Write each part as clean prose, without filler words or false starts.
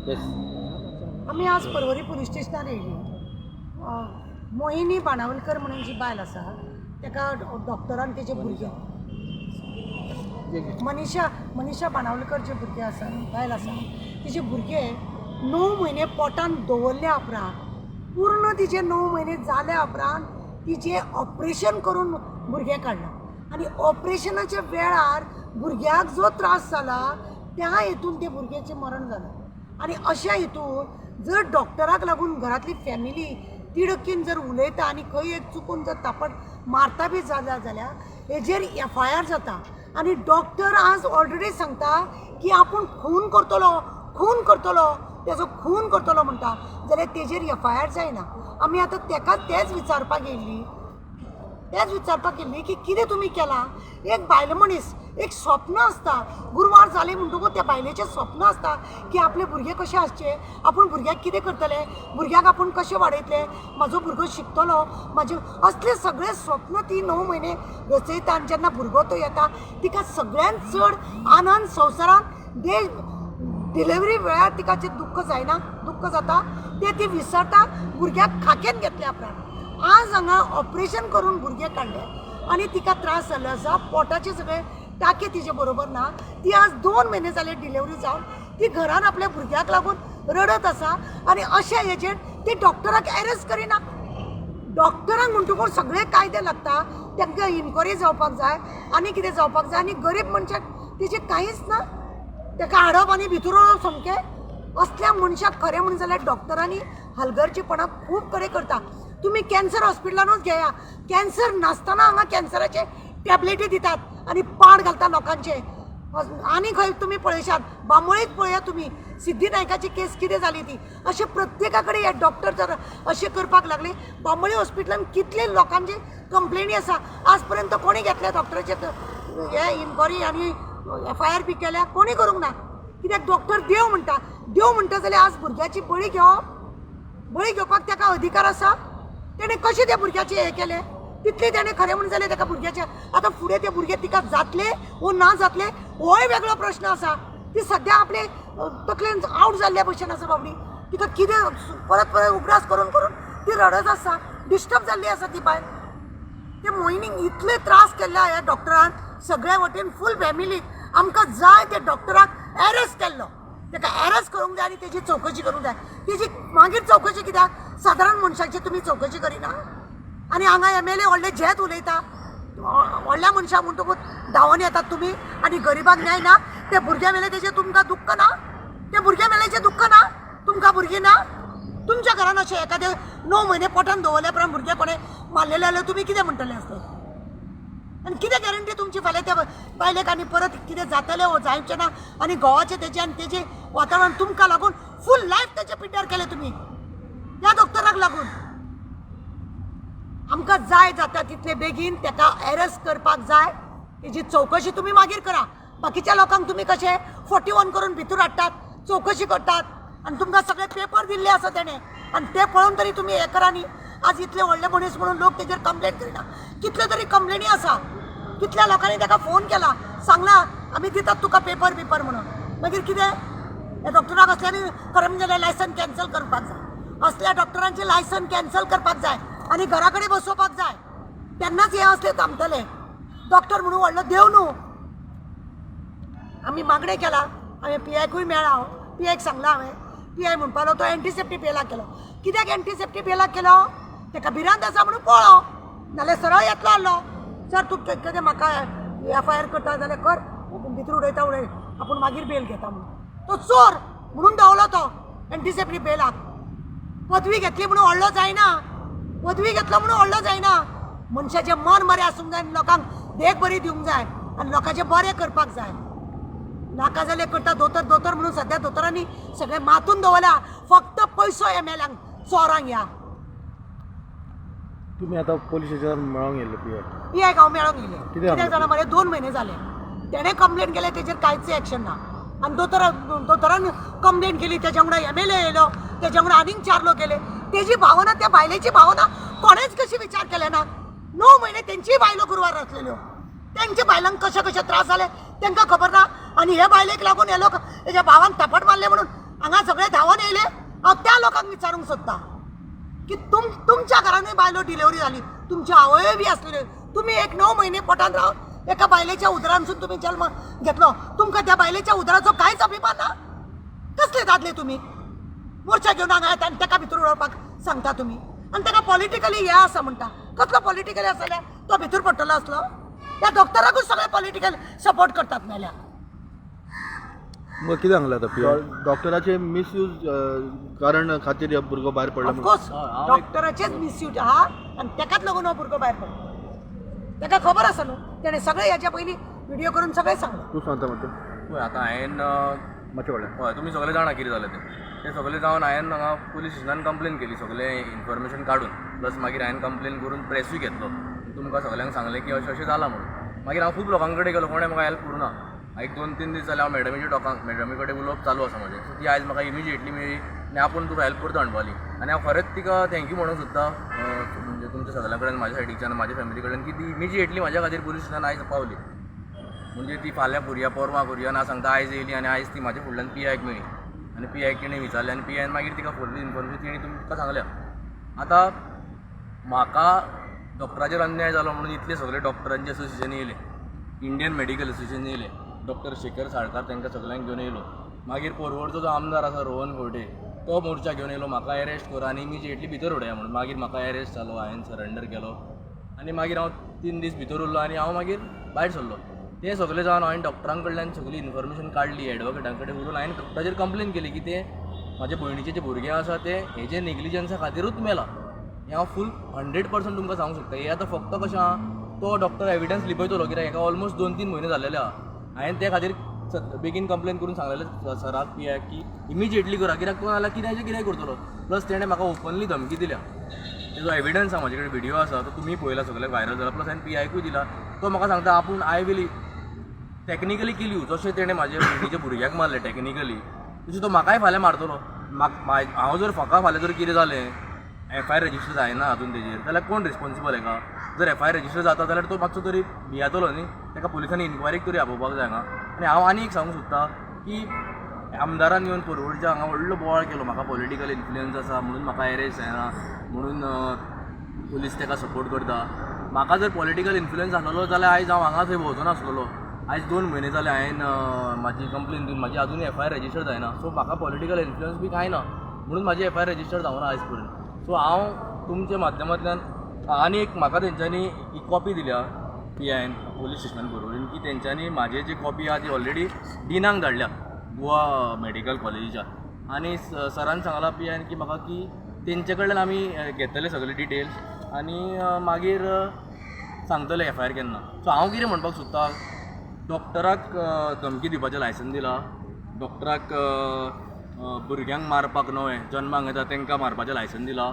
येस. आमी आज पर्वरी पुलीस स्टेशनार येयली. मोहिनी बाणावलकर म्हणून जी बायल आसा ताका डॉक्टरान तेजे भुरगे मनीषा मनीषा बाणावलकर जे भुरगें आसा, बायल आसा, तिजे भुरगे 9 म्हयने पोटान दवरल्या उपरांत, पूर्ण तिजे 9 म्हयने जाल्या उपरांत तिजें ऑपरेशन करून भुरगें काडलां आनी ऑपरेशनाच्या वेळार भुरग्याक जो त्रास जाला त्या हितून ते भुरग्याचें मरण जालें. आनी अशा हितून जर डॉक्टराक लागून घरांतली फॅमिली तिडकीन जर उलयता आनी खंय एक चुकून जर थापट मारता बी जाल्या जाल्यार हेजेर एफ I R जाता. आनी डॉक्टर आज ऑलरेडी सांगता की आपूण खून करतलो, खून करतलो, तेजो खून करतलो म्हणटा जाल्यार तेजेर एफ I R जायना. आमी आतां तेका तेच विचारपाक येयल्ली, तेच विचारपाक येयल्ली की कितें तुमी केलां. एक बायल मनीस एक स्वप्न आसता, गुरवार जालें म्हणटकूच त्या बायलेचें स्वप्न आसता की आपले भुरगे कशें आसचे, आपूण भुरग्याक कितें करतलें, भुरग्याक आपूण कशें वाडयतलें, म्हाजो भुरगो शिकतलो, म्हाजे असले सगळे स्वप्न ती 9 म्हयने रचयता. आनी जेन्ना भुरगो तो येता तिका सगळ्यांत चड आनंद संवसारांत देश डिलिव्हरी वेळार तिका जें दुख्ख जायना, दुख्ख जाता तें ती विसरता भुरग्याक खाकेन घेतल्या उपरांत. आज हांगा ऑपरेशन करून भुरगें काडलें आनी तिका त्रास जाल्लो आसा, पोटाचे सगळे टाके तिजे बरोबर ना. ती आज 2 म्हयने जाले डिलिव्हरी जावन ती घरान आपल्या भुरग्याक लागून रडत आसा. आनी अशा हेजेर ती डॉक्टराक एरेस्ट करिना. डॉक्टरांक म्हणटकूच सगळे कायदे लागता, तांकां इन्क्वायरी जावपाक जाय आनी कितें जावपाक जाय. आनी गरीब मनशाक तेजें कांयच ना, ताका हाडप आनी भितर उडोवप सामकें. असल्या मनशाक खरें म्हणून जाल्यार डॉक्टरांनी हलगर्जीपणां खूब कडेन करता. तुमी कॅन्सर हॉस्पिटलानूच घेया, कॅन्सर नासतना हांगा कॅन्सराचे टॅबलेटी दितात आनी पाड घालता लोकांचे. आनी खंय तुमी पळयशात, बांबोळीच पळया तुमी, सिद्धी नायकाची केस कितें जाली ती. अशें प्रत्येका कडेन हे डॉक्टर जर अशें करपाक लागले, बांबोळी हॉस्पिटलान कितले लोकांची कंप्लेनी आसा, आज पर्यंत कोणी घेतले डॉक्टराचे हे इन्क्वायरी आनी एफ I R B केल्या, कोणी करूंक ना. कित्याक डॉक्टर देव म्हणटा, देव म्हणटा जाल्यार आज भुरग्याची बळी घेवप, बळी घेवपाक ताका अधिकार आसा. तेणें कशें त्या भुरग्याचें हें केलें तितलें तेणें खरें म्हणून जाल्यार ताका भुरग्याचें आतां फुडें ते भुरगे तिका जातले वो ना जातले होय वेगळो प्रश्न आसा. ती सद्या आपले तकलेन आवट जाल्ल्या भशेन आसा बाबडी. तिका कितें परत परत उगडास करून करून ती रडत आसा, डिस्टर्ब जाल्ली आसा ती बायल. ते मोहिनीक इतले त्रास केल्ले ह्या डॉक्टरान सगळे वटेन फूल फॅमिलीक. आमकां जाय ते डॉक्टराक एरेस्ट केल्लो, ताका एरेस्ट करूंक जाय आनी तेजी चवकशी करूंक जाय. तेजी मागीर चवकशी कित्याक, सादारण मनशाची तुमी चवकशी करिना. आनी हांगा एम एल ए व्हडले झेत उलयता, व्हडल्या मनशाक म्हणटकूच धांवून येतात तुमी आनी गरिबाक न्याय ना. ते भुरग्या मेले तेजें तुमकां दुख्ख ना, ते भुरग्या मेल्याचें दुख्ख ना, तुमकां भुरगीं ना. तुमच्या घरान अशें एखादें 9 म्हयने पोटान दवरल्या उपरांत भुरगें कोणें मारलेलें जाल्यार तुमी कितें म्हणटले आसतले? आनी कितें गॅरंटी तुमची फाल्यां त्या बायलेक आनी परत कितें जातलें वो जावचें ना? आनी घोवाचें तेजें आनी तेजें वातावरण तुमकां लागून फूल लायफ तेजें पिड्ड्यार केलें तुमी ह्या डॉक्टराक लागून. आमकां जाय जाता तितले बेगीन ताका एरेस्ट करपाक जाय. तेजी चवकशी तुमी मागीर करा. बाकीच्या लोकांक तुमी कशें 41 करून भितर हाडटात, चवकशी करतात आनी तुमकां सगळे पेपर दिल्ले आसा तेणें आनी ते पळोवन तरी तुमी हें करा न्ही. आज इतले व्हडले मनीस म्हणून लोक तेजेर कंप्लेन करिना. कितल्यो तरी कंप्लेनी आसा, कितल्या लोकांनी ताका फोन केला, सांगला आमी दितात तुका पेपर बिपर म्हणून. मागीर कितें ह्या डॉक्टराक असल्यांनी खरें म्हणजे जाल्यार लायसन कॅन्सल करपाक जाय. असल्या डॉक्टरांचें लायसन कॅन्सल करपाक जाय आनी घरा कडेन बसोवपाक जाय. तेन्नाच हें असलें थांबतलें. डॉक्टर म्हणून व्हडलो देव न्हू. आमी मागणें केलां, हांवें पी आयकूय मेळ्ळा, हांव पी आयक सांगलां. हांवें पी I म्हणपालो तो एंटीसेप्टीक बेलाक केलो. कित्याक एंटीसेप्टीक बेलाक केलो? ताका भिरांत आसा म्हणून पळ्ळो, नाल्यार सरळ येतलो आसलो. सर तूं कितें म्हाका एफ I R करता जाल्यार कर, भितर उडयता उडय, आपूण मागीर बेल घेता म्हणून. तो चोर म्हणून धांवलो तो एंटीसेप्टीक बेलाक. पदवी घेतली म्हणून व्हडलो जायना, पदवी घेतलो म्हणून व्हडलो जायना. मनशाचें मन बरें आसूंक जाय आनी लोकांक देख बरी दिवंक जाय आनी लोकांचें बरें करपाक जाय. नाका जाल्यार करता दोतोर दोतोर म्हणून सद्या दोतोरांनी सगळें मातून दवरला. फक्त पयसो एम एल चोरांक ह्या. तुमी आतां पोलीस स्टेशनार मेळोंक येयल्ले P I? P आयक हांव मेळोंक येयलें. कितें कित्याक सांगलें? जाणा मरे, 2 म्हयने जाले तेणें कंप्लेन केलें, तेजेर कांयच एक्शन ना. आनी दोतोरान कंप्लेन केली, तेज्या वांगडा एम एल ए येयलो, तेज्या वांगडा आनीक 4 लोक येयले. तेजी भावना, त्या बायलेची भावना कोणेच कशी विचार केले ना. 9 म्हयने तेंचीय बायलो गुरवार आसलेल्यो, तेंच्या बायलांक कशे कशे त्रास जाले तेंकां खबर ना. आनी हे बायलेक लागून हे लोक तेज्या भावान थापट मारले म्हणून हांगा सगळे धांवन येयले. हांव त्या लोकांक विचारूंक सोदतां की तुमच्या घरानूय बायलो डिलिव्हरी जाली, तुमच्यो आवयोय बी आसलेल्यो, तुमी एक 9 म्हयने पोटान रावन एका बायलेच्या उदरांसून तुमी जल्म घेतलो, तुमकां त्या बायलेच्या उदराचो कांयच अभिमान ना? कसले दादले तुमी मोर्चा घेवन हांगा येता आनी ताका भितर उडोवपाक सांगता तुमी, आनी ताका पॉलिटिकली हें आसा म्हणटा. कसलो पॉलिटिकली आसा जाल्यार तो भितर पडटलो आसलो? त्या डॉक्टराकूच सगळे पॉलिटिकल सपोर्ट करतात मेल्या. मग कितें सांगलां आतां पी I? डॉक्टराचे मिसयूज कारण खातीर हो भुरगो भायर पडला म्हणून. ऑफकोर्स डॉक्टराचेच मिसयूज आहा आनी तेकाच लागून हो भुरगो भायर पडलो. ताका खबर आसा न्हू, तेणें सगळें हेच्या पयलीं व्हिडियो करून सगळें सांगलें. तूं सांगता मातशें. पळय आतां हांवें मातशें व्हडल्यान. हय, तुमी सगळे जाणा कितें जालें तें. तें सगळें जावन हांवें हांगा पुलीस स्टेशनान कंप्लेन केली, सगळें इन्फॉर्मेशन काडून. प्लस मागीर हांवें कंप्लेन करून प्रेसूय घेतलो, तुमकां सगळ्यांक सांगलें की अशें अशें जालां म्हणून. मागीर हांव खूब लोकां कडेन गेलो, कोणें म्हाका हेल्प करूं ना. एक 2-3 दीस जाले हांव मॅडमीच्या टॉकांक, मॅडमी कडेन उलोवप चालू आसा म्हजें. सो ती आयज म्हाका इमिजिएटली मेळ्ळी आनी आपूण तुका हेल्प करता म्हणपाली. आनी हांव खरेंच तिका thank you म्हणूंक सोदतां, म्हणजे तुमच्या सगळ्यां कडेन, म्हाज्या सायडीच्यान, म्हाज्या फॅमिली कडेन, की ती इमिजिएटली म्हाज्या खातीर पुलीस स्टेशनान आयज पावली. म्हणजे ती फाल्यां करुया परवां करुया ना सांगता आयज येयली आनी आयज ती म्हाज्या फुडल्यान पी आयक मेळ्ळी आनी पी आयक तिणें विचारलें आनी पी आयन मागीर तिका फुडली इन्फॉर्मेशन तिणें तुमकां सांगल्या. आतां म्हाका डॉक्टराचेर अन्याय जालो म्हणून इतले सगळे डॉक्टरांचे एसोसिएशन येयलें, इंडियन मेडिकल एसोसिएशन येयलें, डॉक्टर शेखर साळकार तांकां सगळ्यांक घेवन येयलो. मागीर पोरवोरचो जो आमदार आसा रोहन खंवटे तो मोर्चा घेवन येयलो, म्हाका एरेस्ट कर आनी इमिजिएटली भितर उडया म्हणून. मागीर म्हाका एरेस्ट जालो, हांवें सरेंडर केलो आनी मागीर हांव 3 दीस भितर उरलो आनी हांव मागीर भायर सरलो. तें सगळें जावन हांवें डॉक्टरां कडल्यान सगळी इन्फॉर्मेशन काडली, एडवोकेटां कडेन उलोवन हांवें डॉक्टराचेर कंप्लेन केली की तें म्हाजे भयणीचें जें भुरगें आसा तें हेजे नेग्लिजन्सा खातीरूच मेलां. हें हांव फूल 100% तुमकां सांगूंक शकता. हें आतां फक्त कशें आहा, तो डॉक्टर एविडन्स लिपयतलो, कित्याक हेका ऑलमोस्ट 2-3 म्हयने जाल्लेले आहा. हांवें ते खातीर बेगीन कंप्लेन करून सांगलेलें सराक, पी आयक की इमिजिएटली करा, कित्याक तो नाल्यार कित्याचें कितेंय करतलो. प्लस तेणें म्हाका ओपनली धमकी दिल्या, तेजो एविडन्स आहा म्हाजे कडेन, व्हिडियो आसा, तो तुमी पळयला, सगळ्याक व्हायरल जाला. प्लस हांवें पी आयकूय दिला, तो म्हाका सांगता आपूण I will technically kill you. जशें तेणें म्हाजे भयणीच्या भुरग्याक मारलें टॅक्निकली, तशें तो म्हाकाय फाल्यां मारतलो. हांव जर म्हाका फाल्यां जर कितें जालें, एफ I R register जायना आजून तेजेर, जाल्यार कोण रिस्पोन्सिबल हेका? जर एफ I R register जाता जाल्यार तो मातसो तरी भियेतलो न्ही, ताका पुलिसांनी इन्क्वायरीक तरी आपोवपाक जाय हांगा. आनी हांव आनी एक सांगूंक सोदतां की आमदारान येवन पोरवोरच्या हांगा व्हडलो बोवाळ केलो, म्हाका पॉलिटिकल इन्फ्लुयन्स आसा म्हणून म्हाका एरेस्ट जायना म्हणून पुलीस ताका सपोर्ट करता. म्हाका जर पॉलिटिकल इन्फ्लुयन्स आसलेलो जाल्यार आयज हांव हांगा थंय भोंवचो नासलेलो. आयज 2 म्हयने जाले हांवें म्हाजी कंप्लेन दिवन, म्हाजी आजुनूय एफ I R register जायना. सो म्हाका पॉलिटिकल इन्फ्लुयन्स बी कांय ना म्हणून म्हाजी एफ I R register जावना आयज पर्यंत. सो हांव तुमच्या माध्यमांतल्यान आनी एक म्हाका तेंच्यांनी एक कॉपी दिल्या पी आयन पोलीस स्टेशनान बरोवन की तेंच्यांनी म्हाजे जी कॉपी आहा ती ऑलरेडी डिनाक धाडल्या गोवा मेडिकल कॉलेजीच्या. आनी सरान सांगलां पी आयन की म्हाका की तेंचे कडल्यान आमी घेतले सगळे डिटेल्स आनी मागीर सांगतले एफ I R केन्ना. सो हांव कितें म्हणपाक सोदतां, डॉक्टराक धमकी दिवपाचें लायसन दिलां, डॉक्टराक भुरग्यांक मारपाक नवें जन्माक येता तांकां मारपाचें लायसन दिलां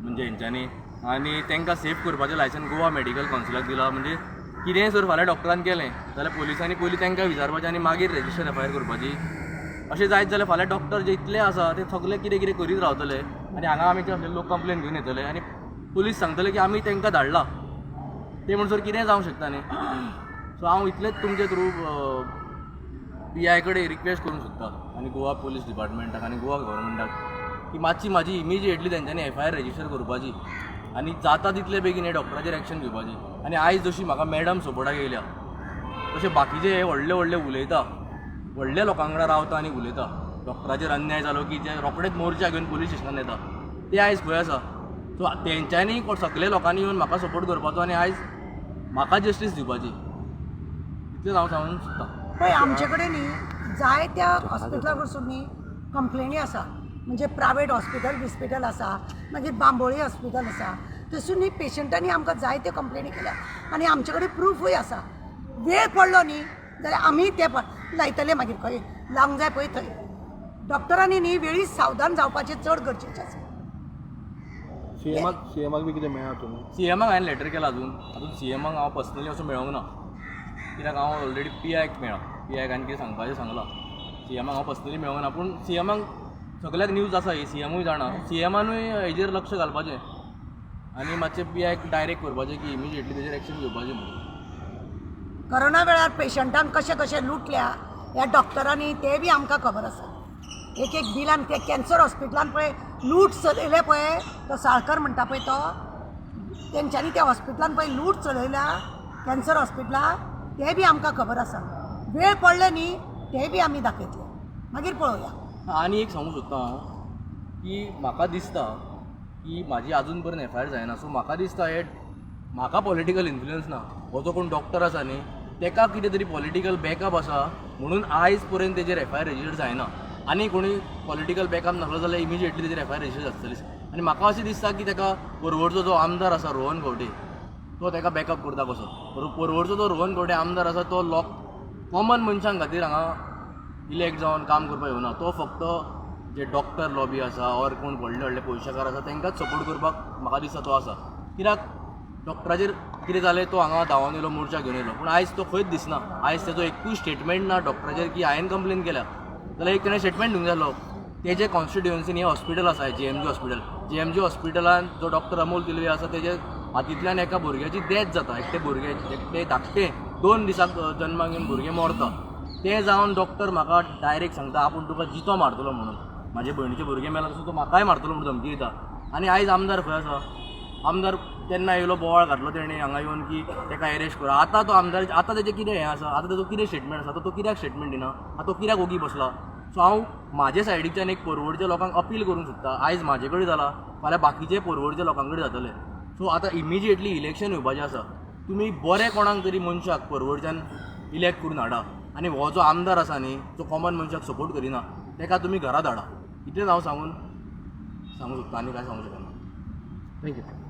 म्हणजे हेंच्यांनी, आनी तांकां सेफ करपाचें लायसन गोवा मेडिकल कावन्सिलाक दिलां. म्हणजे कितेंय जर फाल्यां डॉक्टरान केलें जाल्यार पुलिसांनी पयलीं तांकां विचारपाचें आनी मागीर register F I R करपाची. अशें जायत जाल्यार फाल्यां डॉक्टर जे इतले आसा ते सगळे कितें कितें करीत रावतले आनी हांगा आमी ते लोक कंप्लेन घेवन येतले आनी पुलीस सांगतले की आमी तांकां धाडला, ते म्हणसर कितेंय जावंक शकता न्ही. सो हांव इतलेंच तुमचे through P I कडेन रिक्वेस्ट करूंक सोदता आनी गोवा पुलीस डिपार्टमेंटाक आनी गोवा गव्हर्मेंटाक की मातशी म्हाजी इमिजिएटली तेंच्यांनी एफ I R register करपाची आनी जाता तितले बेगीन हे डॉक्टराचेर एक्शन घेवपाची. आनी आयज जशी म्हाका मॅडम सपोर्टाक येयल्या तशें बाकीचे हे व्हडले व्हडले उलयता, व्हडल्या लोकां वांगडा रावता आनी उलयता, डॉक्टराचेर अन्याय जालो की जे रोखडेच मोर्चा घेवन पुलीस स्टेशनान येता, ते आयज खंय आसा? सो तेंच्यांनी सगळे लोकांनी येवन म्हाका सपोर्ट करपाचो आनी आयज म्हाका जस्टीस दिवपाची, इतलेंच हांव सांगूंक सोदतां. पळय आमचे कडेन न्ही जायत्या हॉस्पिटला कडसून न्ही कंप्लेनी आसा, म्हणजे प्रायवेट हॉस्पिटल बिस्पिटल आसा, मागीर बांबोळी हॉस्पिटल आसा, थंयसून न्ही पेशंटांनी आमकां जायत्यो कंप्लेनी केल्या आनी आमचे कडेन प्रुफूय आसा. वेळ पडलो न्ही जाल्यार आमी ते लायतले मागीर खंय लावंक जाय पळय थंय. डॉक्टरांनी न्ही वेळीच सावधान जावपाचें चड गरजेचें आसा. सीएमाक बी कितें मेळ्ळा तुमी? सी एमाक हांवें लेटर केला, अजून अजून सी एमाक हांव पर्सनली असो मेळोंक ना, कित्याक हांव ऑलरेडी पी आयक मेळ्ळा, पी आयक हांवें कितें सांगपाचें सांगलां. सी एमाक हांव पर्सनली मेळोंक ना, पूण सी एमाक सगल्याक न्यूज आसा ही, सी एमूय जाणा, सी एमानूय हेजेर लक्ष घालपाचें आनी मातशें पी आयक डायरेक्ट करपाचें की इमिजिएटली तेजेर एक्शन घेवपाचें म्हणून. कोरोना वेळार पेशंटांक कशें कशें लुटल्या ह्या डॉक्टरांनी तें बी आमकां खबर आसा. एक एक बिलान ते कॅन्सर हॉस्पिटलान पळय लूट चलयले पळय, तो साळकर म्हणटा पळय तो, तेंच्यांनी त्या हॉस्पिटलान पळय लूट चलयल्या कॅन्सर हॉस्पिटलान, तें बी आमकां खबर आसा. वेळ पडले न्ही तें बी आमी दाखयतले, मागीर पळोवया. आनी एक सांगूंक सोदता हांव की म्हाका दिसता की म्हाजी आजून पर्यंत एफ I R जायना, सो म्हाका दिसता हे म्हाका पॉलिटिकल इन्फ्लुयन्स ना. हो जो कोण डॉक्टर आसा न्ही तेका कितें तरी पॉलिटिकल बॅकअप आसा म्हणून आयज पर्यंत तेजेर एफ I R register जायना. आनी कोणी पॉलिटिकल बॅकअप नासलो जाल्यार इमिजिएटली तेजेर एफ I R register जातली. आनी म्हाका अशें दिसता की तेका पर्वरचो जो आमदार आसा रोहन खंवटे तो तेका बॅकअप करता कसो. पर्वरचो जो रोहन खंवटे आमदार आसा तो लोक कॉमन मनशां खातीर हांगा इलेक्ट जावन काम करपाक येवना, तो फक्त जे डॉक्टर लॉबी आसा ऑर कोण व्हडले व्हडले पयशेकार आसा तांकांच सपोर्ट करपाक म्हाका दिसता तो आसा. कित्याक डॉक्टराचेर कितें जालें तो हांगा धांवोन येयलो, मोर्चा घेवन येयलो, पूण आयज तो खंयच दिसना. आयज तेजो एकूय स्टेटमेंट ना डॉक्टराचेर की हांवें कंप्लेन केल्या जाल्यार एक तेणें स्टेटमेंट दिवंक जाय आसलो. तेजे कॉन्स्टिट्युएन्सीन हें हॉस्पिटल आसा, GMG hospital. GMG हॉस्पिटलान जो डॉक्टर अमोल तिलवे आसा तेजे हातींतल्यान एका भुरग्याची डॅथ जाता. एकटे भुरगें, एकटे धाकटें 2 दिसाक जन्माक येवन भुरगें मरता. तें जावन डॉक्टर म्हाका डायरेक्ट सांगता आपूण तुका जितो मारतलो म्हणून, म्हाजे भयणीचें भुरगें मेलां तसो तो म्हाकाय मारतलो म्हणून धमकी दिता. आनी आयज आमदार खंय आसा? आमदार तेन्ना येयलो, बोवाळ घातलो तेणें हांगा येवन की तेका एरेस्ट करा. आतां तो आमदार, आतां तेजें कितें हें आसा, आतां तेजो कितें स्टेटमेंट आसा, आतां तो कित्याक स्टेटमेंट दिना, आतां तो कित्याक ओगी बसला? सो हांव म्हाजे सायडीच्यान एक पर्वरच्या लोकांक अपील करूंक सोदता, आयज म्हाजे कडेन जाला फाल्यां बाकीचे पर्वरच्या लोकां कडेन जातलें. सो आतां इमिजिएटली इलेक्शन येवपाचें आसा, तुमी बरें कोणाक तरी मनशाक पर्वरच्यान इलेक्ट करून हाडा आनी हो जो आमदार आसा न्ही जो कॉमन मनशाक सपोर्ट करिना तेका तुमी घरा धाडा. इतलेंच हांव सांगूंक सोदता आनी कांय सांगूंक शकना. Thank you.